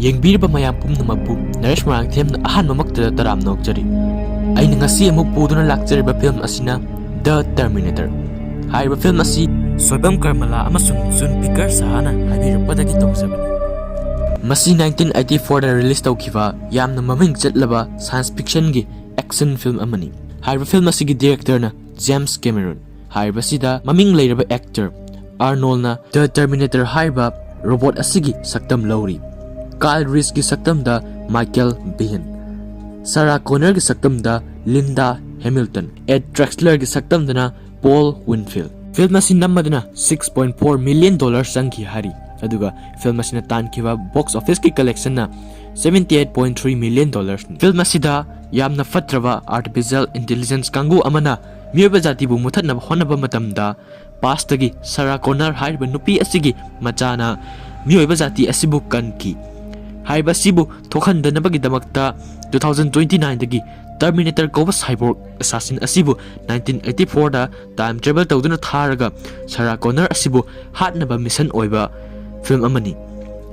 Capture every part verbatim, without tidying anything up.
ꯌꯦꯡꯕꯤꯔꯤꯕ ꯃꯌꯥꯝ ꯄꯨꯝꯅꯃꯛꯄꯨ ꯅꯔꯦꯁ ꯃꯣꯏꯔꯥꯡꯊꯦꯝꯅ ꯑꯍꯥꯟꯕꯃꯛꯇꯗ ꯇꯔꯥꯝꯅ ꯑꯣꯛꯆꯔꯤ꯫ ꯑꯩꯅ ꯉꯁꯤ ꯑꯃꯨꯛ ꯄꯨꯗꯨꯅ ꯂꯥꯛꯆꯔꯤꯕ ꯐꯤꯂꯝ ꯑꯁꯤꯅ The Terminator꯫ ꯍꯥꯏꯔꯤꯕ ꯐꯤꯂꯝ ꯑꯁꯤ ꯁ꯭ꯋꯦꯇꯝ ꯀꯔꯃꯂꯥ ꯑꯃꯁꯨꯡ ꯖꯨꯟ ꯄꯤꯀꯔ ꯁꯍꯥꯅ ꯍꯥꯏꯕꯤꯔꯛꯄꯗꯒꯤ ꯇꯧꯖꯕꯅꯤ꯫ ꯃꯁꯤ ꯅꯥꯏꯟꯇꯤꯟ ꯑꯩꯠꯇꯤ ꯐꯣꯔꯗ ꯔꯤꯂꯤꯁ ꯇꯧꯈꯤꯕ ꯌꯥꯝꯅ ꯃꯃꯤꯡ ꯆꯠꯂꯕ ꯁꯥꯏꯟꯁ ꯐꯤꯛꯁꯟꯒꯤ ꯑꯦꯛꯁꯟ ꯐꯤꯂꯝ ꯑꯃꯅꯤ꯫ ꯍꯥꯏꯔꯤꯕ ꯐꯤꯂꯝ ꯑꯁꯤꯒꯤ ꯗꯤꯔꯦꯛꯇꯔꯅ ꯖꯦꯝꯁ ꯀꯦꯃꯦꯔꯨꯟ꯫ ꯍꯥꯏꯔꯤꯕꯁꯤꯗ ꯃꯃꯤꯡ ꯂꯩꯔꯕ ꯑꯦꯛꯇꯔ ꯑꯥꯔꯅꯣꯜꯅ The Terminator ꯍꯥꯏꯔꯤꯕ ꯔꯣꯕꯣꯠ ꯑꯁꯤꯒꯤ ꯁꯛꯇꯝ ꯂꯧꯔꯤ꯫ ꯀꯥꯏꯜ ꯔꯤꯁꯀꯤ ꯁꯛꯇꯝꯗ ꯃꯥꯏꯀꯦꯜ ꯕꯤꯍꯟ, ꯁꯥꯔꯥ ꯀꯣꯅꯔꯒꯤ ꯁꯛꯇꯝꯗ ꯂꯤꯟꯗꯥ ꯍꯦꯃꯤꯜꯇꯟ, ꯑꯦꯗ ꯇ꯭ꯔꯦꯛꯁꯂꯔꯒꯤ ꯁꯛꯇꯝꯗꯅ ꯄꯣꯜ ꯋꯤꯟꯐꯤꯜ꯫ ꯐꯤꯂꯝ ꯑꯁꯤ ꯅꯝꯕꯗꯅ six point four million dollar ꯆꯪꯈꯤ ꯍꯥꯏꯔꯤ, ꯑꯗꯨꯒ ꯐꯤꯂꯝ ꯑꯁꯤꯅ ꯇꯥꯟꯈꯤꯕ ꯕꯣꯛꯁ ꯑꯣꯐꯤꯁꯀꯤ ꯀꯂꯦꯛꯁꯟꯅ seventy eight point three million dollar꯫ Film ꯑꯁꯤꯗ ꯌꯥꯝꯅ ꯐꯠꯇ꯭ꯔꯕ ꯑꯥꯔꯇꯤꯐꯤꯁꯤꯌꯦꯜ ꯏꯟꯇꯦꯂꯤꯖꯦꯟꯁ ꯀꯥꯡꯕꯨ ꯑꯃꯅ ꯃꯤꯑꯣꯏꯕ ꯖꯥꯇꯤꯕꯨ ꯃꯨꯊꯠꯅꯕ ꯍꯣꯠꯅꯕ ꯃꯇꯝꯗ, ꯄꯥꯁꯇꯒꯤ ꯁꯥꯔꯥ ꯀꯣꯅꯔ ꯍꯥꯏꯔꯤꯕ ꯅꯨꯄꯤ ꯑꯁꯤꯒꯤ ꯃꯆꯥꯅ ꯃꯤꯑꯣꯏꯕ ꯖꯥꯇꯤ ꯑꯁꯤꯕꯨ ꯀꯟꯈꯤ꯫ ꯍꯥꯏꯔꯤꯕ ꯑꯁꯤꯕꯨ ꯊꯣꯛꯍꯟꯗꯅꯕꯒꯤꯗꯃꯛꯇ two thousand twenty nineꯗꯒꯤ Terminator ꯀꯧꯕ cyborg assassin ꯑꯁꯤꯕꯨ nineteen eighty fourꯗ time travel ꯇꯧꯗꯨꯅ ꯊꯥꯔꯒ ꯁꯥꯔꯥ ꯀꯣꯅꯔ ꯑꯁꯤꯕꯨ ꯍꯥꯠꯅꯕ ꯃꯤꯁꯟ ꯑꯣꯏꯕ ꯐꯤꯂꯝ ꯑꯃꯅꯤ꯫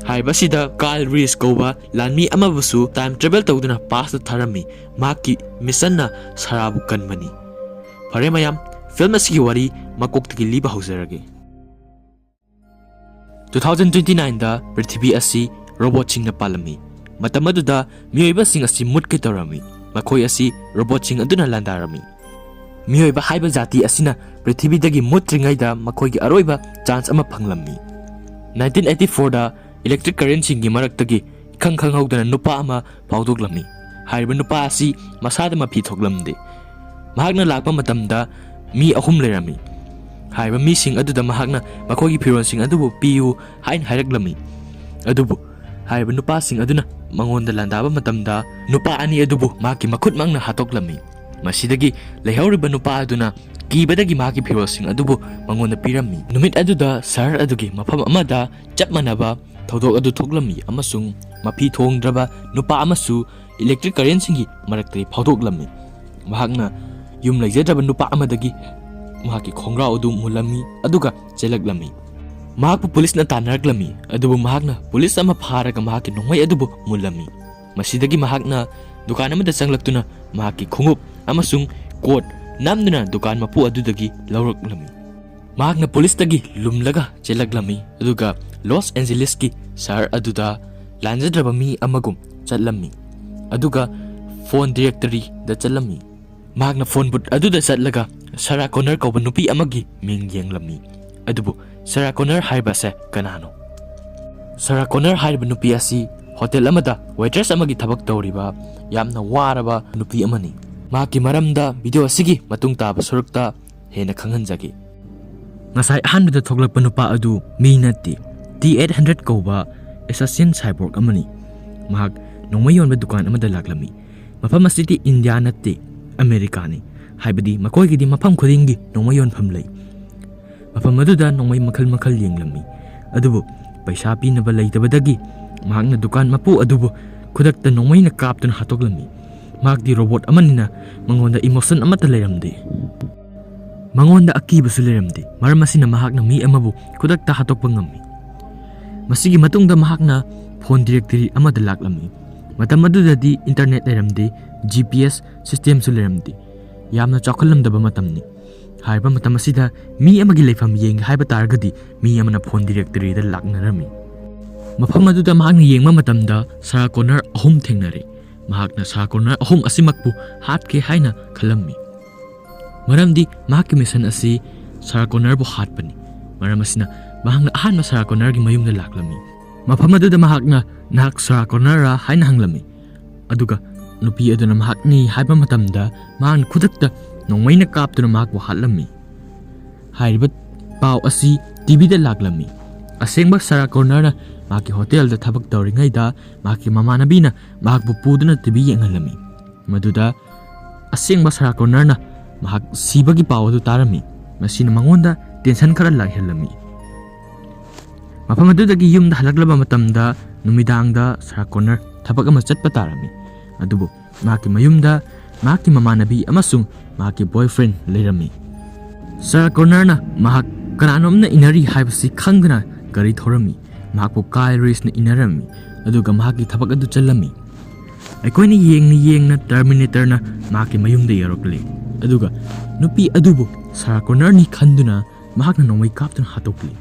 ꯍꯥꯏꯔꯤꯕ ꯑꯁꯤꯗ ꯀꯥꯏꯜ ꯔꯤꯁ ꯀꯧꯕ ꯂꯥꯟꯃꯤ ꯑꯃꯕꯨꯁꯨ time travel ꯇꯧꯗꯨꯅ ꯄꯥꯁꯇ ꯊꯥꯔꯝꯃꯤ꯫ ꯃꯍꯥꯛꯀꯤ ꯃꯤꯁꯟꯅ ꯁꯥꯔꯥꯕꯨ ꯀꯟꯕꯅꯤ꯫ ꯐꯔꯦ ꯃꯌꯥꯝ, ꯐꯤꯂꯝ ꯑꯁꯤꯒꯤ ꯋꯥꯔꯤ ꯃꯀꯣꯛꯇꯒꯤ ꯂꯤꯕ ꯍꯧꯖꯔꯒꯦ꯫ Two thousand twenty nineꯗ ꯄ꯭ꯔꯤꯊꯤꯕꯤ ꯑꯁꯤ ꯔꯣꯕꯣꯠꯁꯤꯡꯅ ꯄꯥꯜꯂꯝꯃꯤ꯫ ꯃꯇꯝ ꯑꯗꯨꯗ ꯃꯤꯑꯣꯏꯕꯁꯤꯡ ꯑꯁꯤ ꯃꯨꯠꯀꯦ ꯇꯧꯔꯝꯃꯤ꯫ ꯃꯈꯣꯏ ꯑꯁꯤ ꯔꯣꯕꯣꯠꯁꯤꯡ ꯑꯗꯨꯅ ꯂꯥꯟꯗꯥꯔꯝꯃꯤ꯫ ꯃꯤꯑꯣꯏꯕ ꯍꯥꯏꯕ ꯖꯥꯇꯤ ꯑꯁꯤꯅ ꯄ꯭ꯔꯤꯊꯤꯕꯤꯗꯒꯤ ꯃꯨꯠꯇ꯭ꯔꯤꯉꯩꯗ ꯃꯈꯣꯏꯒꯤ ꯑꯔꯣꯏꯕ ꯆꯥꯟꯁ ꯑꯃ ꯐꯪꯂꯝꯃꯤ꯫ Nineteen eighty fourꯗ ꯏꯂꯦꯛꯇ꯭ꯔꯤꯛ ꯀꯔꯦꯟꯁꯤꯡꯒꯤ ꯃꯔꯛꯇꯒꯤ ꯏꯈꯪ ꯈꯪꯍꯧꯗꯅ ꯅꯨꯄꯥ ꯑꯃ ꯐꯥꯎꯗꯣꯛꯂꯝꯃꯤ꯫ ꯍꯥꯏꯔꯤꯕ ꯅꯨꯄꯥ ꯑꯁꯤ ꯃꯁꯥꯗ ꯃꯐꯤ ꯊꯣꯛꯂꯝꯗꯦ꯫ ꯃꯍꯥꯛꯅ ꯂꯥꯛꯄ ꯃꯇꯝꯗ ꯃꯤ ꯑꯍꯨꯝ ꯂꯩꯔꯝꯃꯤ꯫ ꯍꯥꯏꯔꯤꯕ ꯃꯤꯁꯤꯡ ꯑꯗꯨꯗ ꯃꯍꯥꯛꯅ ꯃꯈꯣꯏꯒꯤ ꯐꯤꯔꯣꯜꯁꯤꯡ ꯑꯗꯨꯕꯨ ꯄꯤꯌꯨ ꯍꯥꯏꯅ ꯍꯥꯏꯔꯛꯂꯝꯃꯤ꯫ ꯑꯗꯨꯕꯨ ꯍꯥꯏꯔꯤꯕ ꯅꯨꯄꯥꯁꯤꯡ ꯑꯗꯨꯅ ꯃꯉꯣꯟꯗ ꯂꯥꯟꯗꯥꯕ ꯃꯇꯝꯗ, ꯅꯨꯄꯥ ꯑꯅꯤ ꯑꯗꯨꯕꯨ ꯃꯍꯥꯛꯀꯤ ꯃꯈꯨꯠꯃꯛꯅ ꯍꯥꯠꯇꯣꯛꯂꯝꯃꯤ꯫ ꯃꯁꯤꯗꯒꯤ ꯂꯩꯍꯧꯔꯤꯕ ꯅꯨꯄꯥ ꯑꯗꯨꯅ ꯀꯤꯕꯗꯒꯤ ꯃꯍꯥꯛꯀꯤ ꯐꯤꯔꯣꯜꯁꯤꯡ ꯑꯗꯨꯕꯨ ꯃꯉꯣꯟꯗ ꯄꯤꯔꯝꯃꯤ꯫ ꯅꯨꯃꯤꯠ ꯑꯗꯨꯗ ꯁꯍꯔ ꯑꯗꯨꯒꯤ ꯃꯐꯝ ꯑꯃꯗ ꯆꯞ ꯃꯥꯟꯅꯕ ꯊꯧꯗꯣꯛ ꯑꯗꯨ ꯊꯣꯛꯂꯝꯃꯤ ꯑꯃꯁꯨꯡ ꯃꯐꯤ ꯊꯣꯡꯗ꯭ꯔꯕ ꯅꯨꯄꯥ ꯑꯃꯁꯨ ꯏꯂꯦꯛꯇ꯭ꯔꯤꯛ ꯀꯔꯦꯟꯁꯤꯡꯒꯤ ꯃꯔꯛꯇꯒꯤ ꯐꯥꯎꯗꯣꯛꯂꯝꯃꯤ꯫ ꯃꯍꯥꯛꯅ ꯌꯨꯝ ꯂꯩꯖꯗ꯭ꯔꯕ ꯅꯨꯄꯥ ꯑꯃꯗꯒꯤ ꯃꯍꯥꯛꯀꯤ ꯈꯣꯡꯒ꯭ꯔꯥꯎ ꯑꯗꯨ ꯃꯨꯜꯂꯝꯃꯤ, ꯑꯗꯨꯒ ꯆꯦꯜꯂꯛꯂꯝꯃꯤ꯫ ꯃꯍꯥꯛꯄꯨ ꯄꯨꯂꯤꯁꯅ ꯇꯥꯟꯅꯔꯛꯂꯝꯃꯤ, ꯑꯗꯨꯕꯨ ꯃꯍꯥꯛꯅ ꯄꯨꯂꯤꯁ ꯑꯃ ꯐꯥꯔꯒ ꯃꯍꯥꯛꯀꯤ ꯅꯣꯡꯃꯩ ꯑꯗꯨꯕꯨ ꯃꯨꯜꯂꯝꯃꯤ꯫ ꯃꯁꯤꯗꯒꯤ ꯃꯍꯥꯛꯅ ꯗꯨꯀꯥꯟ ꯑꯃꯗ ꯆꯪꯂꯛꯇꯨꯅ ꯃꯍꯥꯛꯀꯤ ꯈꯣꯡꯎꯞ ꯑꯃꯁꯨꯡ ꯀꯣꯠ ꯅꯝꯗꯨꯅ ꯗꯨꯀꯥꯟ ꯃꯄꯨ ꯑꯗꯨꯗꯒꯤ ꯂꯧꯔꯛꯂꯝꯃꯤ꯫ ꯃꯍꯥꯛꯅ ꯄꯨꯂꯤꯁꯇꯒꯤ ꯂꯨꯝꯂꯒ ꯆꯦꯜꯂꯛꯂꯝꯃꯤ, ꯑꯗꯨꯒ ꯂꯣꯁ ꯑꯦꯟꯖꯦꯂꯤꯁꯀꯤ ꯁꯍꯔ ꯑꯗꯨꯗ ꯂꯥꯟꯖꯗ꯭ꯔꯕ ꯃꯤ ꯑꯃꯒꯨꯝ ꯆꯠꯂꯝꯃꯤ, ꯑꯗꯨꯒ ꯐꯣꯟ ꯗꯤꯔꯦꯛꯇꯔꯤꯗ ꯆꯠꯂꯝꯃꯤ꯫ ꯃꯍꯥꯛꯅ ꯐꯣꯟ ꯕꯨꯠ ꯑꯗꯨꯗ ꯆꯠꯂꯒ ꯁꯥꯔꯥ ꯀꯣꯅꯔ ꯀꯧꯕ ꯅꯨꯄꯤ ꯑꯃꯒꯤ ꯃꯤꯡ ꯌꯦꯡꯂꯝꯃꯤ꯫ ꯑꯗꯨꯕꯨ ꯁꯥꯔꯥ ꯀꯣꯅꯔ ꯍꯥꯏꯔꯤꯕ ꯑꯁꯦ ꯀꯅꯥꯅꯣ? ꯁꯥꯔꯥ ꯀꯣꯅꯔ ꯍꯥꯏꯔꯤꯕ ꯅꯨꯄꯤ ꯑꯁꯤ ꯍꯣꯇꯦꯜ ꯑꯃꯗ ꯋꯦꯇ꯭ꯔꯦꯁ ꯑꯃꯒꯤ ꯊꯕꯛ ꯇꯧꯔꯤꯕ ꯌꯥꯝꯅ ꯋꯥꯔꯕ ꯅꯨꯄꯤ ꯑꯃꯅꯤ꯫ ꯃꯍꯥꯛꯀꯤ ꯃꯔꯝꯗ ꯚꯤꯗꯤꯑꯣ ꯑꯁꯤꯒꯤ ꯃꯇꯨꯡ ꯇꯥꯕ ꯁꯔꯨꯛꯇ ꯍꯦꯟꯅ ꯈꯪꯍꯟꯖꯒꯦ꯫ ꯉꯁꯥꯏ ꯑꯍꯥꯟꯕꯗ ꯊꯣꯛꯂꯛꯄ ꯅꯨꯄꯥ ꯑꯗꯨ ꯃꯤ ꯅꯠꯇꯦ, ꯇꯤ ꯑꯩꯠ ꯍꯟꯗ꯭ꯔꯦꯠ ꯀꯧꯕ ꯑꯦꯁꯥꯁꯤꯌꯟ ꯁꯥꯏꯕꯣꯔꯒ ꯑꯃꯅꯤ꯫ ꯃꯍꯥꯛ ꯅꯣꯡꯃꯩ ꯌꯣꯟꯕ ꯗꯨꯀꯥꯟ ꯑꯃꯗ ꯂꯥꯛꯂꯝꯃꯤ꯫ ꯃꯐꯝ ꯑꯁꯤꯗꯤ ꯏꯟꯗꯤꯌꯥ ꯅꯠꯇꯦ, ꯑꯃꯦꯔꯤꯀꯥꯅꯤ꯫ ꯍꯥꯏꯕꯗꯤ ꯃꯈꯣꯏꯒꯤꯗꯤ ꯃꯐꯝ ꯈꯨꯗꯤꯡꯒꯤ ꯅꯣꯡꯃꯩ ꯌꯣꯟꯐꯝ ꯂꯩ꯫ ꯃꯐꯝ ꯑꯗꯨꯗ ꯅꯣꯡꯃꯩ ꯃꯈꯜ ꯃꯈꯜ ꯌꯦꯡꯂꯝꯃꯤ꯫ ꯑꯗꯨꯕꯨ ꯄꯩꯁꯥ ꯄꯤꯅꯕ ꯂꯩꯇꯕꯗꯒꯤ ꯃꯍꯥꯛꯅ ꯗꯨꯀꯥꯟ ꯃꯄꯨ ꯑꯗꯨꯕꯨ ꯈꯨꯗꯛꯇ ꯅꯣꯡꯃꯩꯅ ꯀꯥꯞꯇꯨꯅ ꯍꯥꯠꯇꯣꯛꯂꯝꯃꯤ꯫ ꯃꯍꯥꯛꯇꯤ ꯔꯣꯕꯣꯠ ꯑꯃꯅꯤꯅ ꯃꯉꯣꯟꯗ ꯏꯃꯣꯁꯟ ꯑꯃꯠꯇ ꯂꯩꯔꯝꯗꯦ꯫ ꯃꯉꯣꯟꯗ ꯑꯀꯤꯕꯁꯨ ꯂꯩꯔꯝꯗꯦ꯫ ꯃꯔꯝ ꯑꯁꯤꯅ ꯃꯍꯥꯛꯅ ꯃꯤ ꯑꯃꯕꯨ ꯈꯨꯗꯛꯇ ꯍꯥꯠꯇꯣꯛꯄ ꯉꯝꯃꯤ꯫ ꯃꯁꯤꯒꯤ ꯃꯇꯨꯡꯗ ꯃꯍꯥꯛꯅ ꯐꯣꯟ ꯗꯤꯔꯦꯛꯇꯔꯤ ꯑꯃꯗ ꯂꯥꯛꯂꯝꯃꯤ꯫ ꯃꯇꯝ ꯑꯗꯨꯗꯗꯤ ꯏꯟꯇꯔꯅꯦꯠ ꯂꯩꯔꯝꯗꯦ, ꯖꯤ ꯄꯤ ꯑꯦꯁ ꯁꯤꯁꯇꯦꯝꯁꯨ ꯂꯩꯔꯝꯗꯦ꯫ ꯌꯥꯝꯅ ꯆꯥꯎꯈꯠꯂꯝꯗꯕ ꯃꯇꯝꯅꯤ꯫ ꯍꯥꯏꯔꯤꯕ ꯃꯇꯝ ꯑꯁꯤꯗ ꯃꯤ ꯑꯃꯒꯤ ꯂꯩꯐꯝ ꯌꯦꯡꯒꯦ ꯍꯥꯏꯕ ꯇꯥꯔꯒꯗꯤ ꯃꯤ ꯑꯃꯅ ꯐꯣꯟ ꯗꯤꯔꯦꯛꯇꯔꯤꯗ ꯂꯥꯛꯅꯔꯝꯃꯤ꯫ ꯃꯐꯝ ꯑꯗꯨꯗ ꯃꯍꯥꯛꯅ ꯌꯦꯡꯕ ꯃꯇꯝꯗ ꯁꯥꯔꯥ ꯀꯣꯅꯔ ꯑꯍꯨꯝ ꯊꯦꯡꯅꯔꯦ꯫ ꯃꯍꯥꯛꯅ ꯁꯥꯔꯥ ꯀꯣꯅꯔ ꯑꯍꯨꯝ ꯑꯁꯤꯃꯛꯄꯨ ꯍꯥꯠꯀꯦ ꯍꯥꯏꯅ ꯈꯜꯂꯝꯃꯤ꯫ ꯃꯔꯝꯗꯤ ꯃꯍꯥꯛꯀꯤ ꯃꯤꯁꯟ ꯑꯁꯤ ꯁꯥꯔꯥ ꯀꯣꯅꯔꯕꯨ ꯍꯥꯠꯄꯅꯤ꯫ ꯃꯔꯝ ꯑꯁꯤꯅ ꯃꯍꯥꯛꯅ ꯑꯍꯥꯟꯕ ꯁꯥꯔꯥ ꯀꯣꯅꯔꯒꯤ ꯃꯌꯨꯝꯗ ꯂꯥꯛꯂꯝꯃꯤ꯫ ꯃꯐꯝ ꯑꯗꯨꯗ ꯃꯍꯥꯛꯅ, "ꯅꯍꯥꯛ ꯁꯥꯔꯥ ꯀꯣꯅꯔꯔꯥ?" ꯍꯥꯏꯅ ꯍꯪꯂꯝꯃꯤ꯫ ꯑꯗꯨꯒ ꯅꯨꯄꯤ ꯑꯗꯨꯅ ꯃꯍꯥꯛꯅꯤ ꯍꯥꯏꯕ ꯃꯇꯝꯗ ꯃꯍꯥꯛꯅ ꯈꯨꯗꯛꯇ ꯅꯣꯡꯃꯩꯅ ꯀꯥꯞꯇꯨꯅ ꯃꯍꯥꯛꯄꯨ ꯍꯥꯠꯂꯝꯃꯤ꯫ ꯍꯥꯏꯔꯤꯕ ꯄꯥꯎ ꯑꯁꯤ ꯇꯤ ꯚꯤꯗ ꯂꯥꯛꯂꯝꯃꯤ꯫ ꯑꯁꯦꯡꯕ ꯁꯥꯔꯥ ꯀꯣꯅꯔꯅ ꯃꯍꯥꯛꯀꯤ ꯍꯣꯇꯦꯜꯗ ꯊꯕꯛ ꯇꯧꯔꯤꯉꯩꯗ ꯃꯍꯥꯛꯀꯤ ꯃꯃꯥꯟꯅꯕꯤꯅ ꯃꯍꯥꯛꯄꯨ ꯄꯨꯗꯨꯅ ꯇꯤ ꯚꯤ ꯌꯦꯡꯍꯜꯂꯝꯃꯤ꯫ ꯃꯗꯨꯗ ꯑꯁꯦꯡꯕ ꯁꯥꯔꯥ ꯀꯣꯅꯔꯅ ꯃꯍꯥꯛ ꯁꯤꯕꯒꯤ ꯄꯥꯎ ꯑꯗꯨ ꯇꯥꯔꯝꯃꯤ꯫ ꯃꯁꯤꯅ ꯃꯉꯣꯟꯗ ꯇꯦꯟꯁꯟ ꯈꯔ ꯂꯥꯛꯍꯜꯂꯝꯃꯤ꯫ ꯃꯐꯝ ꯑꯗꯨꯗꯒꯤ ꯌꯨꯝꯗ ꯍꯜꯂꯛꯂꯕ ꯃꯇꯝꯗ ꯅꯨꯃꯤꯗꯥꯡꯗ ꯁꯥꯔꯥ ꯀꯣꯅꯔ ꯊꯕꯛ ꯑꯃ ꯆꯠꯄ ꯇꯥꯔꯝꯃꯤ꯫ ꯑꯗꯨꯕꯨ ꯃꯍꯥꯛꯀꯤ ꯃꯌꯨꯝꯗ ꯃꯍꯥꯛꯀꯤ ꯃꯃꯥꯟꯅꯕꯤ ꯑꯃꯁꯨꯡ ꯃꯍꯥꯛꯀꯤ ꯕꯣꯏꯐ꯭ꯔꯦꯟ ꯂꯩꯔꯝꯃꯤ꯫ ꯁꯥꯔꯥ ꯀꯣꯅꯔꯅ ꯃꯍꯥꯛ ꯀꯅꯥꯅꯣꯝꯅ ꯏꯟꯅꯔꯤ ꯍꯥꯏꯕꯁꯤ ꯈꯪꯗꯅ ꯒꯥꯔꯤ ꯊꯧꯔꯝꯃꯤ꯫ ꯃꯍꯥꯛꯄꯨ ꯀꯥꯏꯜ ꯔꯤꯁꯅ ꯏꯟꯅꯔꯝꯃꯤ, ꯑꯗꯨꯒ ꯃꯍꯥꯛꯀꯤ ꯊꯕꯛ ꯑꯗꯨ ꯆꯠꯂꯝꯃꯤ꯫ ꯑꯩꯈꯣꯏꯅ ꯌꯦꯡꯅ ꯌꯦꯡꯅ ꯇꯔꯃꯤꯅꯦꯇꯔꯅ ꯃꯍꯥꯛꯀꯤ ꯃꯌꯨꯝꯗ ꯌꯧꯔꯛꯂꯤ, ꯑꯗꯨꯒ ꯅꯨꯄꯤ ꯑꯗꯨꯕꯨ ꯁꯥꯔꯥ ꯀꯣꯅꯔꯅꯤ ꯈꯟꯗꯨꯅ ꯃꯍꯥꯛꯅ ꯅꯣꯡꯃꯩ ꯀꯥꯞꯇꯨꯅ ꯍꯥꯠꯇꯣꯛꯂꯤ꯫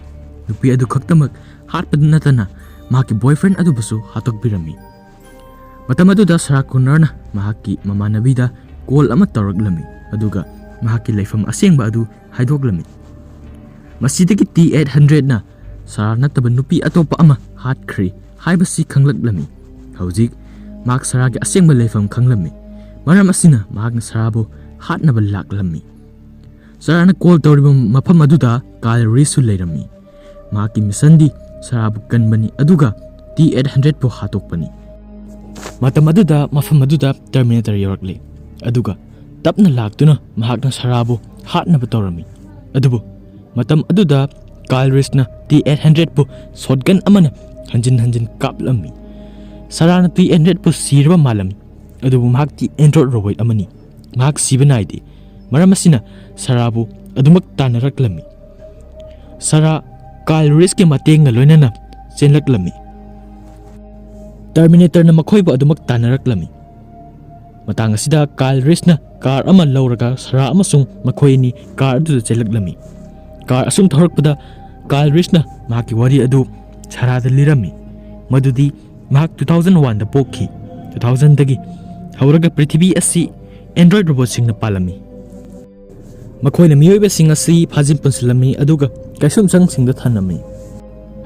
ꯅꯨꯄꯤ ꯑꯗꯨ ꯈꯛꯇꯃꯛ ꯍꯥꯠꯄꯗ ꯅꯠꯇꯅ ꯃꯍꯥꯛꯀꯤ ꯕꯣꯏꯐ꯭ꯔꯦꯟ ꯑꯗꯨꯕꯨꯁꯨ ꯍꯥꯠꯇꯣꯛꯄꯤꯔꯝꯃꯤ꯫ ꯃꯇꯝ ꯑꯗꯨꯗ ꯁꯥꯔꯥ ꯀꯣꯅꯔꯅ ꯃꯍꯥꯛꯀꯤ ꯃꯃꯥꯟꯅꯕꯤꯗ ꯀꯣꯜ ꯑꯃ ꯇꯧꯔꯛꯂꯝꯃꯤ, ꯑꯗꯨꯒ ꯃꯍꯥꯛꯀꯤ ꯂꯩꯐꯝ ꯑꯁꯦꯡꯕ ꯑꯗꯨ ꯍꯥꯏꯗꯣꯛꯂꯝꯃꯤ꯫ ꯃꯁꯤꯗꯒꯤ ꯇꯤ ꯑꯩꯠ ꯍꯟꯗ꯭ꯔꯦꯠꯅ ꯁꯥꯔꯥ ꯅꯠꯇꯕ ꯅꯨꯄꯤ ꯑꯇꯣꯞꯄ ꯑꯃ ꯍꯥꯠꯈ꯭ꯔꯦ ꯍꯥꯏꯕꯁꯤ ꯈꯪꯂꯛꯂꯝꯃꯤ꯫ ꯍꯧꯖꯤꯛ ꯃꯍꯥꯛ ꯁꯥꯔꯥꯒꯤ ꯑꯁꯦꯡꯕ ꯂꯩꯐꯝ ꯈꯪꯂꯝꯃꯤ꯫ ꯃꯔꯝ ꯑꯁꯤꯅ ꯃꯍꯥꯛꯅ ꯁꯥꯔꯥꯕꯨ ꯍꯥꯠꯅꯕ ꯂꯥꯛꯂꯝꯃꯤ꯫ ꯁꯥꯔꯥꯅ ꯀꯣꯜ ꯇꯧꯔꯤꯕ ꯃꯐꯝ ꯑꯗꯨꯗ ꯀꯥꯏꯜ ꯔꯤꯁꯁꯨ ꯂꯩꯔꯝꯃꯤ꯫ ꯃꯍꯥꯛꯀꯤ ꯃꯤꯁꯟꯗꯤ ꯁꯥꯔꯥꯕꯨ ꯀꯟꯕꯅꯤ, ꯑꯗꯨꯒ ꯇꯤ ꯑꯩꯠ ꯍꯟꯗ꯭ꯔꯦꯠꯄꯨ ꯍꯥꯠꯇꯣꯛꯄꯅꯤ꯫ ꯃꯇꯝ ꯑꯗꯨꯗ ꯃꯐꯝ ꯑꯗꯨꯗ ꯇꯔꯃꯤꯅꯦꯇꯔ ꯌꯧꯔꯛꯂꯤ, ꯑꯗꯨꯒ ꯇꯞꯅ ꯂꯥꯛꯇꯨꯅ ꯃꯍꯥꯛꯅ ꯁꯥꯔꯥꯕꯨ ꯍꯥꯠꯅꯕ ꯇꯧꯔꯝꯃꯤ꯫ ꯑꯗꯨꯕꯨ ꯃꯇꯝ ꯑꯗꯨꯗ ꯀꯥꯏꯜ ꯔꯤꯁꯅ ꯇꯤ ꯑꯩꯠ ꯍꯟꯗ꯭ꯔꯦꯠꯄꯨ ꯁꯣꯠꯒꯟ ꯑꯃꯅ ꯍꯟꯖꯤꯟ ꯍꯟꯖꯤꯟ ꯀꯥꯞꯂꯝꯃꯤ꯫ ꯁꯥꯔꯥꯅ ꯇꯤ ꯑꯩꯠ ꯍꯟꯗ꯭ꯔꯦꯠꯄꯨ ꯁꯤꯔꯕ ꯃꯥꯜꯂꯝꯃꯤ, ꯑꯗꯨꯕꯨ ꯃꯍꯥꯛꯇꯤ ꯑꯦꯟꯗ꯭ꯔꯣꯏꯗ ꯔꯣꯕꯣꯠ ꯑꯃꯅꯤ꯫ ꯃꯍꯥꯛ ꯁꯤꯕ ꯅꯥꯏꯗꯦ꯫ ꯃꯔꯝ ꯑꯁꯤꯅ ꯁꯥꯔꯥꯕꯨ ꯑꯗꯨꯃꯛ ꯇꯥꯟꯅꯔꯛꯂꯝꯃꯤ꯫ ꯁꯥꯔꯥ ꯀꯥꯏꯜ ꯔꯤꯁꯀꯤ ꯃꯇꯦꯡꯒ ꯂꯣꯏꯅꯅ ꯆꯦꯜꯂꯛꯂꯝꯃꯤ꯫ ꯇꯔꯃꯤꯅꯦꯇꯔꯅ ꯃꯈꯣꯏꯕꯨ ꯑꯗꯨꯃꯛ ꯇꯥꯟꯅꯔꯛꯂꯝꯃꯤ꯫ ꯃꯇꯥꯡ ꯑꯁꯤꯗ ꯀꯥꯏꯜ ꯔꯤꯁꯅ ꯀꯥꯔ ꯑꯃ ꯂꯧꯔꯒ ꯁꯥꯔꯥ ꯑꯃꯁꯨꯡ ꯃꯈꯣꯏ ꯑꯅꯤ ꯀꯥꯔ ꯑꯗꯨꯗ ꯆꯦꯜꯂꯛꯂꯝꯃꯤ꯫ ꯀꯥꯔ ꯑꯁꯨꯝ ꯊꯧꯔꯛꯄꯗ ꯀꯥꯏꯜ ꯔꯤꯁꯅ ꯃꯍꯥꯛꯀꯤ ꯋꯥꯔꯤ ꯑꯗꯨ ꯁꯥꯔꯥꯗ ꯂꯤꯔꯝꯃꯤ, ꯃꯗꯨꯗꯤ ꯃꯍꯥꯛ ꯇꯨ ꯊꯥꯎꯖꯟ ꯋꯥꯟꯗ ꯄꯣꯛꯈꯤ꯫ ꯇꯨ ꯊꯥꯎꯖꯟꯗꯒꯤ ꯍꯧꯔꯒ ꯄ꯭ꯔꯤꯊꯤꯕꯤ ꯑꯁꯤ ꯑꯦꯟꯗ꯭ꯔꯣꯏꯗ ꯔꯣꯕꯣꯠꯁꯤꯡꯅ ꯄꯥꯜꯂꯝꯃꯤ꯫ ꯃꯈꯣꯏꯅ ꯃꯤꯑꯣꯏꯕꯁꯤꯡ ꯑꯁꯤ ꯐꯥꯖꯤꯟ ꯄꯨꯟꯁꯤꯜꯂꯝꯃꯤ, ꯑꯗꯨꯒ ꯀꯩꯁꯨꯝꯁꯪꯁꯤꯡꯗ ꯊꯝꯂꯝꯃꯤ꯫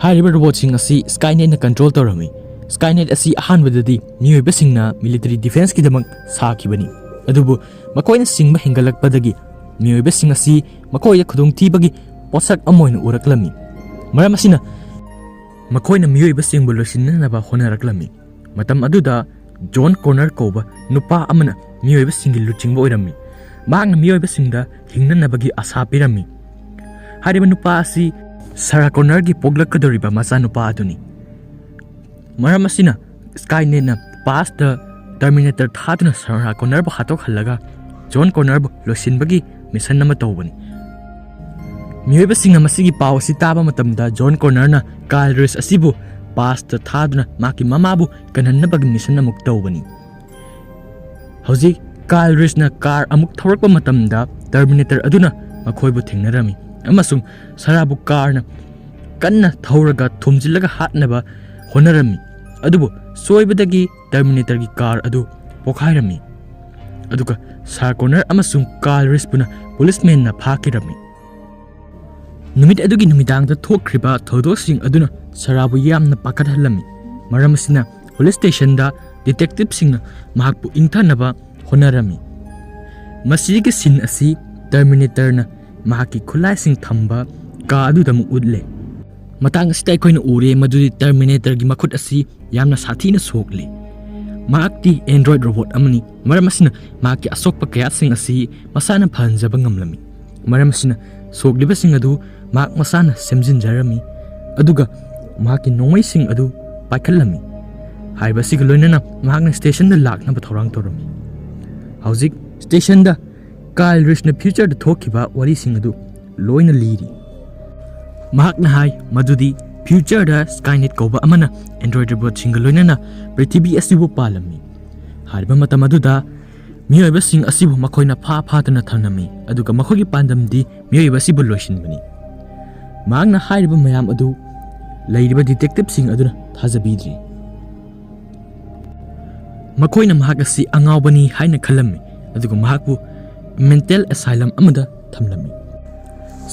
ꯍꯥꯏꯔꯤꯕ ꯔꯣꯕꯣꯠꯁꯤꯡ ꯑꯁꯤ ꯁ꯭ꯀꯥꯏꯅꯦꯠꯅ ꯀꯟꯇ꯭ꯔꯣꯜ ꯇꯧꯔꯝꯃꯤ꯫ ꯁ꯭ꯀꯥꯏꯅꯦꯠ ꯑꯁꯤ ꯑꯍꯥꯟꯕꯗꯗꯤ ꯃꯤꯑꯣꯏꯕꯁꯤꯡꯅ ꯃꯤꯂꯤꯇꯔꯤ ꯗꯤꯐꯦꯟꯁꯀꯤꯗꯃꯛ ꯁꯥꯈꯤꯕꯅꯤ, ꯑꯗꯨꯕꯨ ꯃꯈꯣꯏꯅ ꯁꯤꯡꯕ ꯍꯦꯟꯒꯠꯂꯛꯄꯗꯒꯤ ꯃꯤꯑꯣꯏꯕꯁꯤꯡ ꯑꯁꯤ ꯃꯈꯣꯏꯗ ꯈꯨꯗꯣꯡꯊꯤꯕꯒꯤ ꯄꯣꯠꯁꯛ ꯑꯃ ꯑꯣꯏꯅ ꯎꯔꯛꯂꯝꯃꯤ꯫ ꯃꯔꯝ ꯑꯁꯤꯅ ꯃꯈꯣꯏꯅ ꯃꯤꯑꯣꯏꯕꯁꯤꯡꯕꯨ ꯂꯣꯏꯁꯤꯟꯅꯅꯕ ꯍꯣꯠꯅꯔꯛꯂꯝꯃꯤ꯫ ꯃꯇꯝ ꯑꯗꯨꯗ ꯖꯣꯟ ꯀꯣꯅꯔ ꯀꯧꯕ ꯅꯨꯄꯥ ꯑꯃꯅ ꯃꯤꯑꯣꯏꯕꯁꯤꯡꯒꯤ ꯂꯨꯆꯤꯡꯕ ꯑꯣꯏꯔꯝꯃꯤ꯫ ꯃꯍꯥꯛꯅ ꯃꯤꯑꯣꯏꯕꯁꯤꯡꯗ ꯍꯤꯡꯅꯅꯕꯒꯤ ꯑꯥꯁꯥ ꯄꯤꯔꯝꯃꯤ꯫ ꯍꯥꯏꯔꯤꯕ ꯅꯨꯄꯥ ꯑꯁꯤ ꯁꯥꯔꯥ ꯀꯣꯅꯔꯒꯤ ꯄꯣꯛꯂꯛꯀꯗꯧꯔꯤꯕ ꯃꯆꯥꯅꯨꯄꯥ ꯑꯗꯨꯅꯤ꯫ ꯃꯔꯝ ꯑꯁꯤꯅ ꯁ꯭ꯀꯥꯏꯅꯦꯠꯅ ꯄꯥꯁꯇ ꯇꯔꯃꯤꯅꯦꯇꯔ ꯊꯥꯗꯨꯅ ꯁꯥꯔꯥ ꯀꯣꯅꯔꯕꯨ ꯍꯥꯠꯇꯣꯛꯍꯜꯂꯒ ꯖꯣꯟ ꯀꯣꯅꯔꯕꯨ ꯂꯣꯏꯁꯤꯟꯕꯒꯤ ꯃꯤꯁꯟ ꯑꯃ ꯇꯧꯕꯅꯤ꯫ ꯃꯤꯑꯣꯏꯕꯁꯤꯡꯅ ꯃꯁꯤꯒꯤ ꯄꯥꯎ ꯑꯁꯤ ꯇꯥꯕ ꯃꯇꯝꯗ, ꯖꯣꯟ ꯀꯣꯅꯔꯅ ꯀꯥꯔꯜ ꯔꯤꯁ ꯑꯁꯤꯕꯨ ꯄꯥꯁꯇ ꯊꯥꯗꯨꯅ ꯃꯍꯥꯛꯀꯤ ꯃꯃꯥꯕꯨ ꯀꯟꯍꯟꯅꯕꯒꯤ ꯃꯤꯁꯟ ꯑꯃꯨꯛ ꯇꯧꯕꯅꯤ꯫ ꯍꯧꯖꯤꯛ ꯀꯥꯔꯜ ꯔꯤꯁꯅ ꯀꯥꯔ ꯑꯃꯨꯛ ꯊꯧꯔꯛꯄ ꯃꯇꯝꯗ, ꯇꯔꯃꯤꯅꯦꯇꯔ ꯑꯗꯨꯅ ꯃꯈꯣꯏꯕꯨ ꯊꯦꯡꯅꯔꯝꯃꯤ ꯑꯃꯁꯨꯡ ꯁꯥꯔꯥꯕꯨ ꯀꯥꯔꯅ ꯀꯟꯅ ꯊꯧꯔꯒ ꯊꯣꯝꯖꯤꯜꯂꯒ ꯍꯥꯠꯅꯕ ꯍꯣꯠꯅꯔꯝꯃꯤ꯫ ꯑꯗꯨꯕꯨ ꯁꯣꯏꯕꯗꯒꯤ ꯇꯔꯃꯤꯅꯦꯇꯔꯒꯤ ꯀꯥꯔ ꯑꯗꯨ ꯄꯣꯈꯥꯏꯔꯝꯃꯤ꯫ ꯑꯗꯨꯒ ꯁꯥꯔ ꯀꯣꯅꯔ ꯑꯃꯁꯨꯡ ꯀꯥꯔꯜ ꯔꯤꯁꯄꯨꯅ ꯄꯨꯂꯤꯁꯃꯦꯟꯅ ꯐꯥꯈꯤꯔꯝꯃꯤ꯫ ꯅꯨꯃꯤꯠ ꯑꯗꯨꯒꯤ ꯅꯨꯃꯤꯗꯥꯡꯗ ꯊꯣꯛꯈ꯭ꯔꯤꯕ ꯊꯧꯗꯣꯛꯁꯤꯡ ꯑꯗꯨꯅ ꯁꯥꯔꯥꯕꯨ ꯌꯥꯝꯅ ꯄꯥꯈꯠꯍꯜꯂꯝꯃꯤ꯫ ꯃꯔꯝ ꯑꯁꯤꯅ, ꯄꯨꯂꯤꯁ ꯁ꯭ꯇꯦꯁꯟꯗ ꯗꯤꯇꯦꯛꯇꯤꯚꯁꯤꯡꯅ ꯃꯍꯥꯛꯄꯨ ꯏꯪꯊꯅꯕ ꯍꯣꯠꯅꯔꯝꯃꯤ꯫ ꯃꯁꯤꯒꯤ ꯁꯤꯟ ꯑꯁꯤ ꯇꯔꯃꯤꯅꯦꯇꯔꯅ ꯃꯍꯥꯛꯀꯤ ꯈꯨꯠꯂꯥꯏꯁꯤꯡ ꯊꯝꯕ ꯀꯥ ꯑꯗꯨꯗ ꯑꯃꯨꯛ ꯎꯠꯂꯦ꯫ ꯃꯇꯥꯡ ꯑꯁꯤꯗ ꯑꯩꯈꯣꯏꯅ ꯎꯔꯦ ꯃꯗꯨꯗꯤ ꯇꯔꯃꯤꯅꯦꯇꯔꯒꯤ ꯃꯈꯨꯠ ꯑꯁꯤ ꯌꯥꯝꯅ ꯁꯥꯊꯤꯅ ꯁꯣꯛꯂꯤ꯫ ꯃꯍꯥꯛꯇꯤ ꯑꯦꯟꯗ꯭ꯔꯣꯏꯗ ꯔꯣꯕꯣꯠ ꯑꯃꯅꯤ, ꯃꯔꯝ ꯑꯁꯤꯅ ꯃꯍꯥꯛꯀꯤ ꯑꯁꯣꯛꯄ ꯀꯌꯥꯁꯤꯡ ꯑꯁꯤ ꯃꯁꯥꯅ ꯐꯍꯟꯖꯕ ꯉꯝꯂꯝꯃꯤ꯫ ꯃꯔꯝ ꯑꯁꯤꯅ, ꯁꯣꯛꯂꯤꯕꯁꯤꯡ ꯑꯗꯨ ꯃꯍꯥꯛ ꯃꯁꯥꯅ ꯁꯦꯝꯖꯤꯟꯖꯔꯝꯃꯤ, ꯑꯗꯨꯒ ꯃꯍꯥꯛꯀꯤ ꯅꯣꯡꯃꯩꯁꯤꯡ ꯑꯗꯨ ꯄꯥꯏꯈꯠꯂꯝꯃꯤ꯫ ꯍꯥꯏꯔꯤꯕ ꯑꯁꯤꯒ ꯂꯣꯏꯅꯅ ꯃꯍꯥꯛꯅ ꯁ꯭ꯇꯦꯁꯟꯗ ꯂꯥꯛꯅꯕ ꯊꯧꯔꯥꯡ ꯇꯧꯔꯝꯃꯤ꯫ ꯍꯧꯖꯤꯛ ꯁ꯭ꯇꯦꯁꯟꯗ ꯀꯥꯏꯜ ꯔꯤꯁꯅ ꯐ꯭ꯌꯨꯆꯔꯗ ꯊꯣꯛꯈꯤꯕ ꯋꯥꯔꯤꯁꯤꯡ ꯑꯗꯨ ꯂꯣꯏꯅ ꯂꯤꯔꯤ꯫ ꯃꯍꯥꯛꯅ ꯍꯥꯏ ꯃꯗꯨꯗꯤ ꯐ꯭ꯌꯨꯆꯔꯗ ꯁ꯭ꯀꯥꯏꯅꯦꯠ ꯀꯧꯕ ꯑꯃꯅ ꯑꯦꯟꯗ꯭ꯔꯣꯏꯗ ꯔꯣꯕꯣꯠꯁꯤꯡꯒ ꯂꯣꯏꯅꯅ ꯄ꯭ꯔꯤꯊꯤꯕꯤ ꯑꯁꯤꯕꯨ ꯄꯥꯜꯂꯝꯃꯤ꯫ ꯍꯥꯏꯔꯤꯕ ꯃꯇꯝ ꯑꯗꯨꯗ ꯃꯤꯑꯣꯏꯕꯁꯤꯡ ꯑꯁꯤꯕꯨ ꯃꯈꯣꯏꯅ ꯐꯥ ꯐꯥꯗꯨꯅ ꯊꯝꯂꯝꯃꯤ, ꯑꯗꯨꯒ ꯃꯈꯣꯏꯒꯤ ꯄꯥꯟꯗꯝꯗꯤ ꯃꯤꯑꯣꯏꯕ ꯑꯁꯤꯕꯨ ꯂꯣꯏꯁꯤꯟꯕꯅꯤ꯫ ꯃꯍꯥꯛꯅ ꯍꯥꯏꯔꯤꯕ ꯃꯌꯥꯝ ꯑꯗꯨ ꯂꯩꯔꯤꯕ ꯗꯤꯇꯦꯛꯇꯤꯚꯁꯤꯡ ꯑꯗꯨꯅ ꯊꯥꯖꯕꯤꯗ꯭ꯔꯤ꯫ ꯃꯈꯣꯏꯅ ꯃꯍꯥꯛ ꯑꯁꯤ ꯑꯉꯥꯎꯕꯅꯤ ꯍꯥꯏꯅ ꯈꯜꯂꯝꯃꯤ, ꯑꯗꯨꯒ ꯃꯍꯥꯛꯄꯨ ꯃꯦꯟꯇꯦꯜ ꯑꯦꯁꯥꯏꯂꯝ ꯑꯃꯗ ꯊꯝꯂꯝꯃꯤ꯫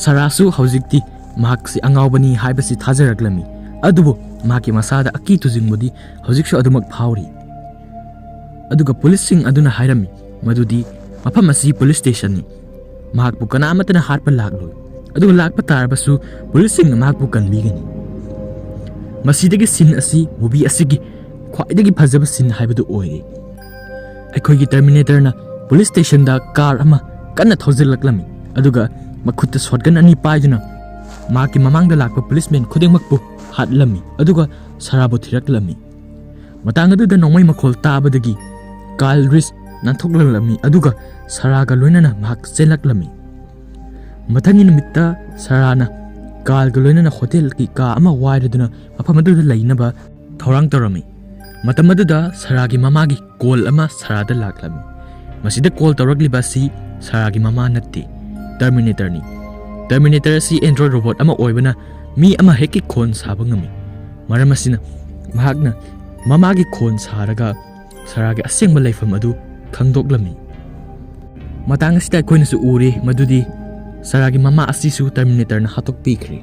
ꯁꯥꯔꯥꯁꯨ ꯍꯧꯖꯤꯛꯇꯤ ꯃꯍꯥꯛꯁꯤ ꯑꯉꯥꯎꯕꯅꯤ ꯍꯥꯏꯕꯁꯤ ꯊꯥꯖꯔꯛꯂꯝꯃꯤ, ꯑꯗꯨꯕꯨ ꯃꯍꯥꯛꯀꯤ ꯃꯁꯥꯗ ꯑꯀꯤ ꯇꯨꯖꯨꯡꯕꯗꯤ ꯍꯧꯖꯤꯛꯁꯨ ꯑꯗꯨꯃꯛ ꯐꯥꯎꯔꯤ꯫ ꯑꯗꯨꯒ ꯄꯨꯂꯤꯁꯁꯤꯡ ꯑꯗꯨꯅ ꯍꯥꯏꯔꯝꯃꯤ ꯃꯗꯨꯗꯤ ꯃꯐꯝ ꯑꯁꯤ ꯄꯨꯂꯤꯁ ꯁ꯭ꯇꯦꯁꯟꯅꯤ, ꯃꯍꯥꯛꯄꯨ ꯀꯅꯥꯃꯠꯇꯅ ꯍꯥꯠꯄ ꯂꯥꯛꯂꯣꯏ, ꯑꯗꯨꯒ ꯂꯥꯛꯄ ꯇꯥꯔꯕꯁꯨ ꯄꯨꯂꯤꯁꯁꯤꯡꯅ ꯃꯍꯥꯛꯄꯨ ꯀꯟꯕꯤꯒꯅꯤ꯫ ꯃꯁꯤꯗꯒꯤ ꯁꯤꯟ ꯑꯁꯤ ꯃꯨꯚꯤ ꯑꯁꯤꯒꯤ ꯈ꯭ꯋꯥꯏꯗꯒꯤ ꯐꯖꯕ ꯁꯤꯟ ꯍꯥꯏꯕꯗꯨ ꯑꯣꯏꯔꯦ꯫ ꯑꯩꯈꯣꯏꯒꯤ ꯇꯔꯃꯤꯅꯦꯇꯔꯅ ꯄꯨꯂꯤꯁ ꯁ꯭ꯇꯦꯁꯟꯗ ꯀꯥꯔ ꯑꯃ ꯀꯟꯅ ꯊꯧꯖꯤꯜꯂꯛꯂꯝꯃꯤ, ꯑꯗꯨꯒ ꯃꯈꯨꯠꯇ ꯁꯣꯠꯒꯟ ꯑꯅꯤ ꯄꯥꯏꯗꯨꯅ ꯃꯍꯥꯛꯀꯤ ꯃꯃꯥꯡꯗ ꯂꯥꯛꯄ ꯄꯨꯂꯤꯁꯃꯦꯟ ꯈꯨꯗꯤꯡꯃꯛꯄꯨ ꯍꯥꯠꯂꯝꯃꯤ, ꯑꯗꯨꯒ ꯁꯥꯔꯥꯕꯨ ꯊꯤꯔꯛꯂꯝꯃꯤ꯫ ꯃꯇꯥꯡ ꯑꯗꯨꯗ ꯅꯣꯡꯃꯩ ꯃꯈꯣꯜ ꯇꯥꯕꯗꯒꯤ ꯀꯥꯏꯜ ꯔꯤꯁ ꯅꯥꯟꯊꯣꯛꯂꯛꯂꯝꯃꯤ, ꯑꯗꯨꯒ ꯁꯥꯔꯥꯒ ꯂꯣꯏꯅꯅ ꯃꯍꯥꯛ ꯆꯦꯜꯂꯛꯂꯝꯃꯤ꯫ ꯃꯊꯪꯒꯤ ꯅꯨꯃꯤꯠꯇ ꯁꯔꯥꯅ ꯀꯥꯔꯜꯒ ꯂꯣꯏꯅꯅ ꯍꯣꯇꯦꯜꯒꯤ ꯀꯥ ꯑꯃ ꯋꯥꯏꯔꯗꯨꯅ ꯃꯐꯝ ꯑꯗꯨꯗ ꯂꯩꯅꯕ ꯊꯧꯔꯥꯡ ꯇꯧꯔꯝꯃꯤ꯫ ꯃꯇꯝ ꯑꯗꯨꯗ ꯁꯔꯥꯒꯤ ꯃꯃꯥꯒꯤ ꯀꯣꯜ ꯑꯃ ꯁꯔꯥꯗ ꯂꯥꯛꯂꯝꯃꯤ꯫ ꯃꯁꯤꯗ ꯀꯣꯜ ꯇꯧꯔꯛꯂꯤꯕ ꯑꯁꯤ ꯁꯔꯥꯒꯤ ꯃꯃꯥ ꯅꯠꯇꯦ, ꯇꯔꯃꯤꯅꯦꯇꯔꯅꯤ꯫ ꯇꯔꯃꯤꯅꯦꯇꯔ ꯑꯁꯤ ꯑꯦꯟꯗ꯭ꯔꯣꯏꯗ ꯔꯣꯕꯣꯠ ꯑꯃ ꯑꯣꯏꯕꯅ ꯃꯤ ꯑꯃ ꯍꯦꯛꯀꯤ ꯈꯣꯟ ꯁꯥꯕ ꯉꯝꯃꯤ꯫ ꯃꯔꯝ ꯑꯁꯤꯅ ꯃꯍꯥꯛꯅ ꯃꯃꯥꯒꯤ ꯈꯣꯟ ꯁꯥꯔꯒ ꯁꯔꯥꯒꯤ ꯑꯁꯦꯡꯕ ꯂꯩꯐꯝ ꯑꯗꯨ ꯈꯪꯗꯣꯛꯂꯝꯃꯤ꯫ ꯃꯇꯥꯡ ꯑꯁꯤꯗ ꯑꯩꯈꯣꯏꯅꯁꯨ ꯎꯔꯦ ꯃꯗꯨꯗꯤ ꯁꯔꯥꯒꯤ ꯃꯃꯥ ꯑꯁꯤꯁꯨ ꯇꯔꯃꯤꯅꯦꯇꯔꯅ ꯍꯥꯠꯇꯣꯛꯄꯤꯈ꯭ꯔꯦ꯫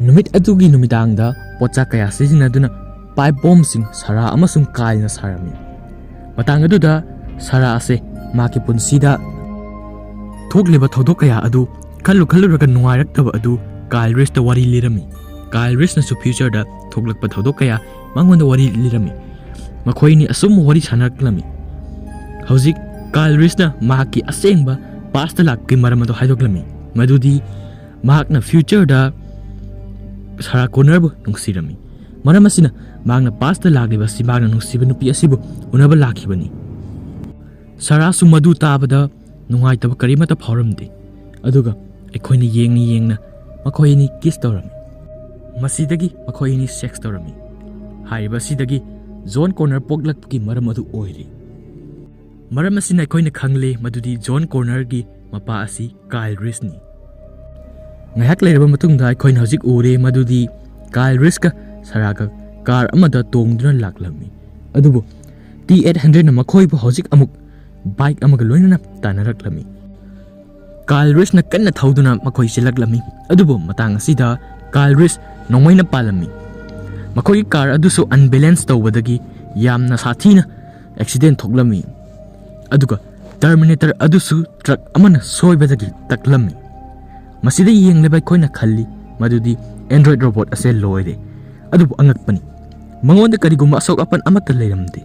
ꯅꯨꯃꯤꯠ ꯑꯗꯨꯒꯤ ꯅꯨꯃꯤꯗꯥꯡꯗ ꯄꯣꯠꯆꯥꯛ ꯀꯌꯥ ꯁꯤꯖꯤꯟꯅꯗꯨꯅ ꯄꯥꯏꯞ ꯕꯣꯝꯁꯤꯡ ꯁꯔꯥ ꯑꯃꯁꯨꯡ ꯀꯥꯔꯜꯅ ꯁꯥꯔꯝꯃꯤ꯫ ꯃꯇꯥꯡ ꯑꯗꯨꯗ ꯁꯔꯥ ꯑꯁꯦ ꯃꯍꯥꯛꯀꯤ ꯄꯨꯟꯁꯤꯗ ꯊꯣꯛꯂꯤꯕ ꯊꯧꯗꯣꯛ ꯀꯌꯥ ꯑꯗꯨ ꯈꯜꯂꯨ ꯈꯜꯂꯨꯔꯒ ꯅꯨꯡꯉꯥꯏꯔꯛꯇꯕ ꯑꯗꯨ ꯀꯥꯔꯜ ꯔꯤꯁꯇ ꯋꯥꯔꯤ ꯂꯤꯔꯝꯃꯤ꯫ ꯀꯥꯔꯜ ꯔꯤꯁꯅꯁꯨ ꯐ꯭ꯌꯨꯆꯔꯗ ꯊꯣꯛꯂꯛꯄ ꯊꯧꯗꯣꯛ ꯀꯌꯥ ꯃꯉꯣꯟꯗ ꯋꯥꯔꯤ ꯂꯤꯔꯝꯃꯤ꯫ ꯃꯈꯣꯏ ꯑꯅꯤ ꯑꯁꯨꯝ ꯋꯥꯔꯤ ꯁꯥꯟꯅꯔꯛꯂꯝꯃꯤ꯫ ꯍꯧꯖꯤꯛ ꯀꯥꯔꯜ ꯔꯤꯁꯅ ꯃꯍꯥꯛꯀꯤ ꯑꯁꯦꯡꯕ ꯄꯥꯁꯇ ꯂꯥꯛꯄꯒꯤ ꯃꯔꯝ ꯑꯗꯨ ꯍꯥꯏꯗꯣꯛꯂꯝꯃꯤ, ꯃꯗꯨꯗꯤ ꯃꯍꯥꯛꯅ ꯐ꯭ꯌꯨꯆꯔꯗ ꯁꯔꯥ ꯀꯣꯅꯔꯕꯨ ꯅꯨꯡꯁꯤꯔꯝꯃꯤ꯫ ꯃꯔꯝ ꯑꯁꯤꯅ ꯃꯍꯥꯛꯅ ꯄꯥꯁꯇ ꯂꯥꯛꯂꯤꯕ ꯑꯁꯤ ꯃꯍꯥꯛꯅ ꯅꯨꯡꯁꯤꯕ ꯅꯨꯄꯤ ꯑꯁꯤꯕꯨ ꯎꯅꯕ ꯂꯥꯛꯈꯤꯕꯅꯤ꯫ ꯁꯔꯥꯁꯨ ꯃꯗꯨ ꯇꯥꯕꯗ ꯅꯨꯡꯉꯥꯏꯇꯕ ꯀꯔꯤꯃꯠꯇ ꯐꯥꯎꯔꯝꯗꯦ꯫ ꯑꯗꯨꯒ ꯑꯩꯈꯣꯏꯅ ꯌꯦꯡꯅ ꯌꯦꯡꯅ ꯃꯈꯣꯏ ꯑꯅꯤ ꯀꯤꯁ ꯇꯧꯔꯝꯃꯤ꯫ ꯃꯁꯤꯗꯒꯤ ꯃꯈꯣꯏ ꯑꯅꯤ ꯁꯦꯛꯁ ꯇꯧꯔꯝꯃꯤ꯫ ꯍꯥꯏꯔꯤꯕ ꯑꯁꯤꯗꯒꯤ ꯖꯣꯟ ꯀꯣꯅꯔ ꯄꯣꯛꯂꯛꯄꯒꯤ ꯃꯔꯝ ꯑꯗꯨ ꯑꯣꯏꯔꯤ꯫ ꯃꯔꯝ ꯑꯁꯤꯅ ꯑꯩꯈꯣꯏꯅ ꯈꯪꯂꯦ ꯃꯗꯨꯗꯤ ꯖꯣꯟ ꯀꯣꯅꯔꯒꯤ ꯃꯄꯥ ꯑꯁꯤ ꯀꯥꯔꯜ ꯔꯤꯁꯅꯤ꯫ ꯉꯥꯏꯍꯥꯛ ꯂꯩꯔꯕ ꯃꯇꯨꯡꯗ ꯑꯩꯈꯣꯏꯅ ꯍꯧꯖꯤꯛ ꯎꯔꯦ ꯃꯗꯨꯗꯤ ꯀꯥꯔꯜ ꯔꯤꯁꯀ ꯁꯔꯥꯒ ꯀꯥꯔ ꯑꯃꯗ ꯇꯣꯡꯗꯨꯅ ꯂꯥꯛꯂꯝꯃꯤ꯫ ꯑꯗꯨꯕꯨ ꯇꯤ ꯑꯩꯠ ꯍꯟꯗ꯭ꯔꯦꯠꯅ ꯃꯈꯣꯏꯕꯨ ꯍꯧꯖꯤꯛ ꯑꯃꯨꯛ ꯕꯥꯏꯛ ꯑꯃꯒ ꯂꯣꯏꯅꯅ ꯇꯥꯟꯅꯔꯛꯂꯝꯃꯤ꯫ ꯀꯥꯔꯜ ꯔꯤꯁꯅ ꯀꯟꯅ ꯊꯧꯗꯨꯅ ꯃꯈꯣꯏ ꯆꯦꯜꯂꯛꯂꯝꯃꯤ꯫ ꯑꯗꯨꯕꯨ ꯃꯇꯥꯡ ꯑꯁꯤꯗ ꯀꯥꯔꯜ ꯔꯤꯁ ꯅꯣꯡꯃꯩꯅ ꯄꯥꯜꯂꯝꯃꯤ꯫ ꯃꯈꯣꯏꯒꯤ ꯀꯥꯔ ꯑꯗꯨꯁꯨ ꯑꯟꯕꯦꯂꯦꯟꯁ ꯇꯧꯕꯗꯒꯤ ꯌꯥꯝꯅ ꯁꯥꯊꯤꯅ ꯑꯦꯛꯁꯤꯗꯦꯟ ꯊꯣꯛꯂꯝꯃꯤ꯫ ꯑꯗꯨꯒ ꯇꯔꯃꯤꯅꯦꯇꯔ ꯑꯗꯨꯁꯨ ꯇ꯭ꯔꯛ ꯑꯃꯅ ꯁꯣꯏꯕꯗꯒꯤ ꯇꯛꯂꯝꯃꯤ꯫ ꯃꯁꯤꯗ ꯌꯦꯡꯂꯤꯕ ꯑꯩꯈꯣꯏꯅ ꯈꯜꯂꯤ ꯃꯗꯨꯗꯤ ꯑꯦꯟꯗ꯭ꯔꯣꯏꯗ ꯔꯣꯕꯣꯠ ꯑꯁꯦ ꯂꯣꯏꯔꯦ꯫ ꯑꯗꯨꯕꯨ ꯑꯉꯛꯄꯅꯤ, ꯃꯉꯣꯟꯗ ꯀꯔꯤꯒꯨꯝꯕ ꯑꯁꯣꯛ ꯑꯄꯟ ꯑꯃꯠꯇ ꯂꯩꯔꯝꯗꯦ꯫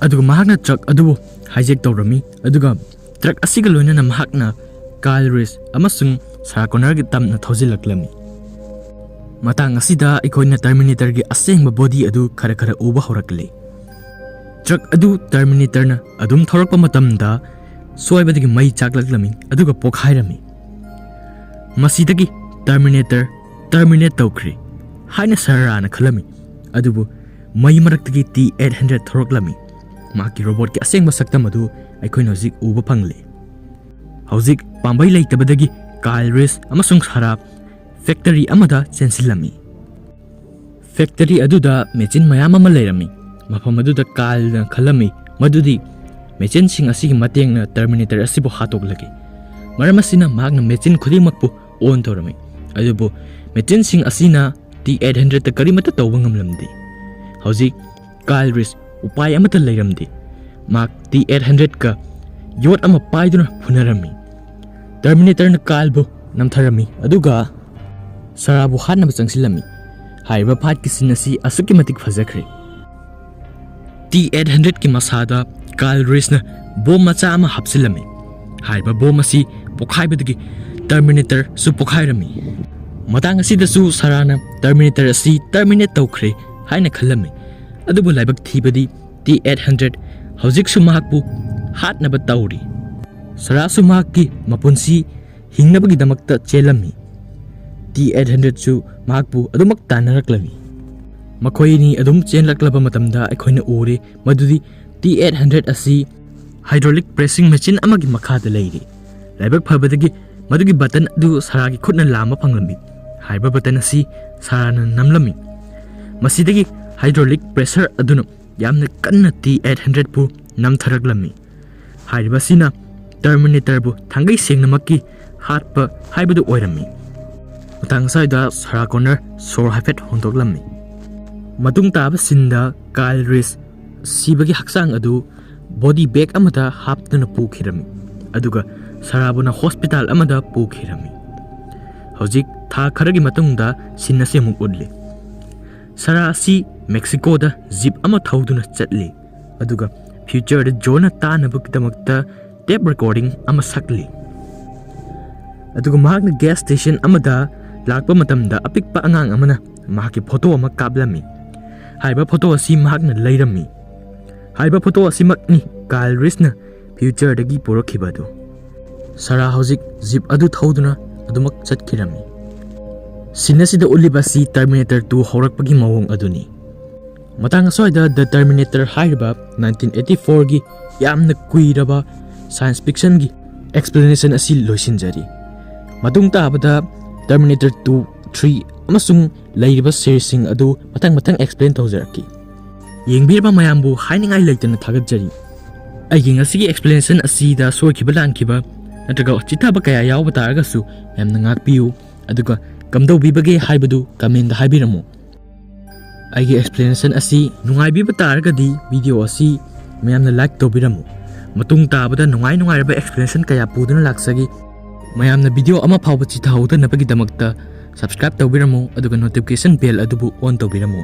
ꯑꯗꯨꯒ ꯃꯍꯥꯛꯅ ꯇ꯭ꯔꯛ ꯑꯗꯨꯕꯨ ꯍꯥꯏꯖꯦꯛ ꯇꯧꯔꯝꯃꯤ꯫ ꯑꯗꯨꯒ ꯇ꯭ꯔꯛ ꯑꯁꯤꯒ ꯂꯣꯏꯅꯅ ꯃꯍꯥꯛꯅ ꯀꯥꯔꯜ ꯔꯤꯁ ꯑꯃꯁꯨꯡ ꯁꯔꯥ ꯀꯣꯅꯔꯒꯤ ꯇꯝꯅ ꯊꯧꯖꯤꯜꯂꯛꯂꯝꯃꯤ꯫ ꯃꯇꯥꯡ ꯑꯁꯤꯗ ꯑꯩꯈꯣꯏꯅ ꯇꯔꯃꯤꯅꯦꯇꯔꯒꯤ ꯑꯁꯦꯡꯕ ꯕꯣꯗꯤ ꯑꯗꯨ ꯈꯔ ꯈꯔ ꯎꯕ ꯍꯧꯔꯛꯂꯦ꯫ ꯇ꯭ꯔꯛ ꯑꯗꯨ ꯇꯔꯃꯤꯅꯦꯇꯔꯅ ꯑꯗꯨꯝ ꯊꯧꯔꯛꯄ ꯃꯇꯝꯗ ꯁꯣꯏꯕꯗꯒꯤ ꯃꯩ ꯆꯥꯛꯂꯛꯂꯝꯃꯤ, ꯑꯗꯨꯒ ꯄꯣꯈꯥꯏꯔꯝꯃꯤ꯫ ꯃꯁꯤꯗꯒꯤ ꯇꯔꯃꯤꯅꯦꯇꯔ ꯇꯔꯃꯤꯅꯦꯠ ꯇꯧꯈ꯭ꯔꯦ ꯍꯥꯏꯅ ꯁꯥꯔꯥꯅ ꯈꯜꯂꯝꯃꯤ꯫ ꯑꯗꯨꯕꯨ ꯃꯩ ꯃꯔꯛꯇꯒꯤ ꯇꯤ ꯑꯩꯠ ꯍꯟꯗ꯭ꯔꯦꯠ ꯊꯣꯔꯛꯂꯝꯃꯤ꯫ ꯃꯍꯥꯛꯀꯤ ꯔꯣꯕꯣꯠꯀꯤ ꯑꯁꯦꯡꯕ ꯁꯛꯇꯝ ꯑꯗꯨ ꯑꯩꯈꯣꯏꯅ ꯍꯧꯖꯤꯛ ꯎꯕ ꯐꯪꯂꯦ꯫ ꯍꯧꯖꯤꯛ ꯄꯥꯝꯕꯩ ꯂꯩꯇꯕꯗꯒꯤ ꯀꯥꯏꯜ ꯔꯤꯁ ꯑꯃꯁꯨꯡ ꯁꯥꯔꯥ ꯐꯦꯛꯇꯔꯤ ꯑꯃꯗ ꯆꯦꯟꯁꯤꯜꯂꯝꯃꯤ꯫ ꯐꯦꯛꯇꯔꯤ ꯑꯗꯨꯗ ꯃꯦꯆꯤꯟ ꯃꯌꯥꯝ ꯑꯃ ꯂꯩꯔꯝꯃꯤ꯫ ꯃꯐꯝ ꯑꯗꯨꯗ ꯀꯥꯏꯜꯅ ꯈꯜꯂꯝꯃꯤ ꯃꯗꯨꯗꯤ ꯃꯦꯆꯤꯟꯁꯤꯡ ꯑꯁꯤꯒꯤ ꯃꯇꯦꯡꯅ ꯇꯔꯃꯤꯅꯦꯇꯔ ꯑꯁꯤꯕꯨ ꯍꯥꯠꯇꯣꯛꯂꯒꯦ꯫ ꯃꯔꯝ ꯑꯁꯤꯅ ꯃꯍꯥꯛꯅ ꯃꯦꯆꯤꯟ ꯈꯨꯗꯤꯡꯃꯛꯄꯨ ꯑꯣꯟ ꯇꯧꯔꯝꯃꯤ꯫ ꯑꯗꯨꯕꯨ ꯃꯦꯆꯤꯟꯁꯤꯡ ꯑꯁꯤꯅ ꯇꯤ ꯑꯩꯠ ꯍꯟꯗ꯭ꯔꯦꯠꯇ ꯀꯔꯤꯃꯠꯇ ꯇꯧꯕ ꯉꯝꯂꯝꯗꯦ꯫ ꯍꯧꯖꯤꯛ ꯀꯥꯏꯜ ꯔꯤꯁ ꯎꯄꯥꯏ ꯑꯃꯠꯇ ꯂꯩꯔꯝꯗꯦ꯫ ꯃꯍꯥꯛ ꯇꯤ ꯑꯩꯠ ꯍꯟꯗ꯭ꯔꯦꯠꯀ ꯌꯣꯠ ꯑꯃ ꯄꯥꯏꯗꯨꯅ ꯐꯨꯅꯔꯝꯃꯤ꯫ ꯇꯔꯃꯤꯅꯦꯇꯔꯅ ꯀꯥꯏꯜꯕꯨ ꯅꯝꯊꯔꯝꯃꯤ, ꯑꯗꯨꯒ ꯁꯥꯔꯥꯕꯨ ꯍꯥꯠꯅꯕ ꯆꯪꯁꯤꯜꯂꯝꯃꯤ꯫ ꯍꯥꯏꯔꯤꯕ ꯐꯥꯏꯠꯀꯤ ꯁꯤꯟ ꯑꯁꯤ ꯑꯁꯨꯛꯀꯤ ꯃꯇꯤꯛ ꯐꯖꯈ꯭ꯔꯦ꯫ ꯇꯤ ꯑꯩꯠ ꯍꯟꯗ꯭ꯔꯦꯠꯀꯤ ꯃꯁꯥꯗ ꯀꯥꯏꯜ ꯔꯤꯁꯅ ꯕꯣꯝ ꯃꯆꯥ ꯑꯃ ꯍꯥꯞꯆꯤꯜꯂꯝꯃꯤ꯫ ꯍꯥꯏꯔꯤꯕ ꯕꯣꯝ ꯑꯁꯤ ꯄꯣꯈꯥꯏꯕꯗꯒꯤ ꯇꯔꯃꯤꯅꯦꯇꯔꯁꯨ ꯄꯣꯈꯥꯏꯔꯝꯃꯤ꯫ ꯃꯇꯥꯡ ꯑꯁꯤꯗꯁꯨ ꯁꯥꯔꯥꯅ ꯇꯔꯃꯤꯅꯦꯇꯔ ꯑꯁꯤ ꯇꯔꯃꯤꯅꯦꯠ ꯇꯧꯈ꯭ꯔꯦ ꯍꯥꯏꯅ ꯈꯜꯂꯝꯃꯤ꯫ ꯑꯗꯨꯕꯨ ꯂꯥꯏꯕꯛ ꯊꯤꯕꯗꯤ ꯇꯤ ꯑꯩꯠ ꯍꯟꯗ꯭ꯔꯦꯠ ꯍꯧꯖꯤꯛꯁꯨ ꯃꯍꯥꯛꯄꯨ ꯍꯥꯠꯅꯕ ꯇꯧꯔꯤ꯫ ꯁꯥꯔꯥꯁꯨ ꯃꯍꯥꯛꯀꯤ ꯃꯄꯨꯟꯁꯤ ꯍꯤꯡꯅꯕꯒꯤꯗꯃꯛꯇ ꯆꯦꯜꯂꯝꯃꯤ꯫ ꯇꯤ ꯑꯩꯠ ꯍꯟꯗ꯭ꯔꯦꯠꯁꯨ ꯃꯍꯥꯛꯄꯨ ꯑꯗꯨꯃꯛ ꯇꯥꯟꯅꯔꯛꯂꯝꯃꯤ꯫ ꯃꯈꯣꯏ ꯑꯅꯤ ꯑꯗꯨꯝ ꯆꯦꯟꯂꯛꯂꯕ ꯃꯇꯝꯗ ꯑꯩꯈꯣꯏꯅ ꯎꯔꯦ ꯃꯗꯨꯗꯤ ꯇꯤ ꯑꯩꯠ ꯍꯟꯗ꯭ꯔꯦꯠ ꯑꯁꯤ ꯍꯥꯏꯗ꯭ꯔꯣꯂꯤꯛ ꯄ꯭ꯔꯦꯁꯤꯡ ꯃꯦꯆꯤꯟ ꯑꯃꯒꯤ ꯃꯈꯥꯗ ꯂꯩꯔꯤ꯫ ꯂꯥꯏꯕꯛ ꯐꯕꯗꯒꯤ ꯃꯗꯨꯒꯤ ꯕꯇꯟ ꯑꯗꯨ ꯁꯥꯔꯥꯒꯤ ꯈꯨꯠꯅ ꯂꯥꯝꯕ ꯐꯪꯂꯝꯃꯤ꯫ ꯍꯥꯏꯔꯤꯕ ꯕꯇꯟ ꯑꯁꯤ ꯁꯥꯔꯥꯅ ꯅꯝꯂꯝꯃꯤ꯫ ꯃꯁꯤꯗꯒꯤ ꯍꯥꯏꯗ꯭ꯔꯣꯂꯤꯛ ꯄ꯭ꯔꯦꯁꯔ ꯑꯗꯨꯅ ꯌꯥꯝꯅ ꯀꯟꯅ ꯇꯤ ꯑꯩꯠ ꯍꯟꯗ꯭ꯔꯦꯠꯄꯨ ꯅꯝꯊꯔꯛꯂꯝꯃꯤ꯫ ꯍꯥꯏꯔꯤꯕ ꯑꯁꯤꯅ ꯇꯔꯃꯤꯅꯦꯇꯔꯕꯨ ꯊꯥꯡꯒꯩ ꯁꯦꯡꯅꯃꯛꯀꯤ ꯍꯥꯠꯄ ꯍꯥꯏꯕꯗꯨ ꯑꯣꯏꯔꯝꯃꯤ꯫ ꯃꯇꯥꯡ ꯑꯁ꯭ꯋꯥꯏꯗ ꯁꯥꯔꯥ ꯀꯣꯅꯔ ꯁꯣꯔ ꯍꯥꯏꯐꯦꯠ ꯍꯣꯟꯗꯣꯛꯂꯝꯃꯤ꯫ ꯃꯇꯨꯡ ꯇꯥꯕ ꯁꯤꯟꯗ ꯀꯥꯏꯜ ꯔꯤꯁ ꯁꯤꯕꯒꯤ ꯍꯛꯆꯥꯡ ꯑꯗꯨ ꯕꯣꯗꯤ ꯕꯦꯒ ꯑꯃꯗ ꯍꯥꯞꯇꯨꯅ ꯄꯨꯈꯤꯔꯝꯃꯤ, ꯑꯗꯨꯒ ꯁꯥꯔꯥꯕꯨꯅ ꯍꯣꯁꯄꯤꯇꯥꯜ ꯑꯃꯗ ꯄꯨꯈꯤꯔꯝꯃꯤ꯫ ꯍꯧꯖꯤꯛ ꯊꯥ ꯈꯔꯒꯤ ꯃꯇꯨꯡꯗ ꯁꯤꯟ ꯑꯁꯤ ꯑꯃꯨꯛ ꯎꯠꯂꯤ꯫ ꯁꯥꯔꯥ ꯑꯁꯤ ꯃꯦꯛꯁꯤꯀꯣꯗ ꯖꯤꯞ ꯑꯃ ꯊꯧꯗꯨꯅ ꯆꯠꯂꯤ, ꯑꯗꯨꯒ ꯐ꯭ꯌꯨꯆꯔꯗ ꯖꯣꯅ ꯇꯥꯅꯕꯒꯤꯗꯃꯛꯇ ꯇꯦꯞ ꯔꯦꯀꯣꯔꯗꯤꯡ ꯑꯃ ꯁꯛꯂꯤ꯫ ꯑꯗꯨꯒ ꯃꯍꯥꯛꯅ ꯒ꯭ꯌꯥꯁ ꯁ꯭ꯇꯦꯁꯟ ꯑꯃꯗ ꯂꯥꯛꯄ ꯃꯇꯝꯗ ꯑꯄꯤꯛꯄ ꯑꯉꯥꯡ ꯑꯃꯅ ꯃꯍꯥꯛꯀꯤ ꯐꯣꯇꯣ ꯑꯃ ꯀꯥꯞꯂꯝꯃꯤ꯫ ꯍꯥꯏꯔꯤꯕ ꯐꯣꯇꯣ ꯑꯁꯤ ꯃꯍꯥꯛꯅ ꯂꯩꯔꯝꯃꯤ꯫ ꯍꯥꯏꯔꯤꯕ ꯐꯣꯇꯣ ꯑꯁꯤꯃꯛꯅꯤ ꯀꯥꯏꯜ ꯔꯤꯁꯅ ꯐ꯭ꯌꯨꯆꯔꯗꯒꯤ ꯄꯨꯔꯛꯈꯤꯕ ꯑꯗꯨ꯫ ꯁꯥꯔꯥ ꯍꯧꯖꯤꯛ ꯖꯤꯞ ꯑꯗꯨ ꯊꯧꯗꯨꯅ ꯑꯗꯨꯃꯛ ꯆꯠꯈꯤꯔꯝꯃꯤ꯫ ꯁꯤꯟ ꯑꯁꯤꯗ ꯎꯠꯂꯤꯕ ꯑꯁꯤ ꯇꯔꯃꯤꯅꯦꯇꯔ ꯇꯨ ꯍꯧꯔꯛꯄꯒꯤ ꯃꯑꯣꯡ ꯑꯗꯨꯅꯤ꯫ ꯃꯇꯥꯡ ꯑꯁ꯭ꯋꯥꯏꯗ ꯗ ꯇꯔꯃꯤꯅꯦꯇꯔ ꯍꯥꯏꯔꯤꯕ ꯅꯥꯏꯟꯇꯤꯟ ꯑꯩꯠꯇꯤ ꯐꯣꯔꯒꯤ ꯌꯥꯝꯅ ꯀꯨꯏꯔꯕ ꯁꯥꯏꯟꯁ ꯐꯤꯛꯁꯟꯒꯤ ꯑꯦꯛꯁꯄ꯭ꯂꯦꯅꯦꯁꯟ ꯑꯁꯤ ꯂꯣꯏꯁꯤꯟꯖꯔꯤ꯫ ꯃꯇꯨꯡ ꯇꯥꯕꯗ ꯇꯔꯃꯤꯅꯦꯇꯔ ꯇꯨ, ꯊ꯭ꯔꯤ ꯑꯃꯁꯨꯡ ꯂꯩꯔꯤꯕ ꯁꯤꯔꯤꯁꯁꯤꯡ ꯑꯗꯨ ꯃꯊꯪ ꯃꯊꯪ ꯑꯦꯛꯁꯄ꯭ꯂꯦꯟ ꯇꯧꯖꯔꯛꯀꯦ꯫ ꯌꯦꯡꯕꯤꯔꯕ ꯃꯌꯥꯝꯕꯨ ꯍꯥꯏꯅꯤꯡꯉꯥꯏ ꯂꯩꯇꯅ ꯊꯥꯒꯠꯆꯔꯤ꯫ ꯑꯩꯒꯤ ꯉꯁꯤꯒꯤ ꯑꯦꯛꯁꯄ꯭ꯂꯦꯅꯦꯁꯟ ꯑꯁꯤꯗ ꯁꯣꯏꯈꯤꯕ ꯂꯥꯟꯈꯤꯕ ꯅꯠꯇ꯭ꯔꯒ ꯆꯤꯠꯊꯕ ꯀꯌꯥ ꯌꯥꯎꯕ ꯇꯥꯔꯒꯁꯨ ꯃꯌꯥꯝꯅ ꯉꯥꯛꯄꯤꯌꯨ, ꯑꯗꯨꯒ ꯀꯝꯗꯧꯕꯤꯕꯒꯦ ꯍꯥꯏꯕꯗꯨ ꯀꯃꯦꯟꯗ ꯍꯥꯏꯕꯤꯔꯝꯃꯨ꯫ ꯑꯩꯒꯤ ꯑꯦꯛꯁꯄ꯭ꯂꯦꯅꯦꯁꯟ ꯑꯁꯤ ꯅꯨꯡꯉꯥꯏꯕꯤꯕ ꯇꯥꯔꯒꯗꯤ ꯚꯤꯗꯤꯑꯣ ꯑꯁꯤ ꯃꯌꯥꯝꯅ ꯂꯥꯏꯛ ꯇꯧꯕꯤꯔꯝꯃꯨ꯫ ꯃꯇꯨꯡ ꯇꯥꯕꯗ ꯅꯨꯡꯉꯥꯏ ꯅꯨꯡꯉꯥꯏꯔꯕ ꯑꯦꯛꯁꯄ꯭ꯂꯦꯅꯦꯁꯟ ꯀꯌꯥ ꯄꯨꯗꯨꯅ ꯂꯥꯛꯆꯒꯦ꯫ ꯃꯌꯥꯝꯅ ꯚꯤꯗꯤꯑꯣ ꯑꯃ ꯐꯥꯎꯕ ꯆꯤꯠꯊꯍꯧꯗꯅꯕꯒꯤꯗꯃꯛꯇ ꯁꯕꯁꯀ꯭ꯔꯥꯏꯕ ꯇꯧꯕꯤꯔꯝꯃꯨ, ꯑꯗꯨꯒ ꯅꯣꯇꯤꯐꯤꯀꯦꯁꯟ ꯕꯦꯜ ꯑꯗꯨꯕꯨ ꯑꯣꯟ ꯇꯧꯕꯤꯔꯝꯃꯨ꯫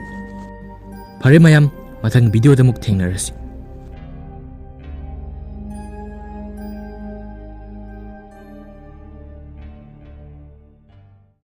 ꯐꯔꯦ ꯃꯌꯥꯝ, ꯃꯊꯪ ꯚꯤꯗꯤꯑꯣꯗ ꯑꯃꯨꯛ ꯊꯦꯡꯅꯔꯁꯤ꯫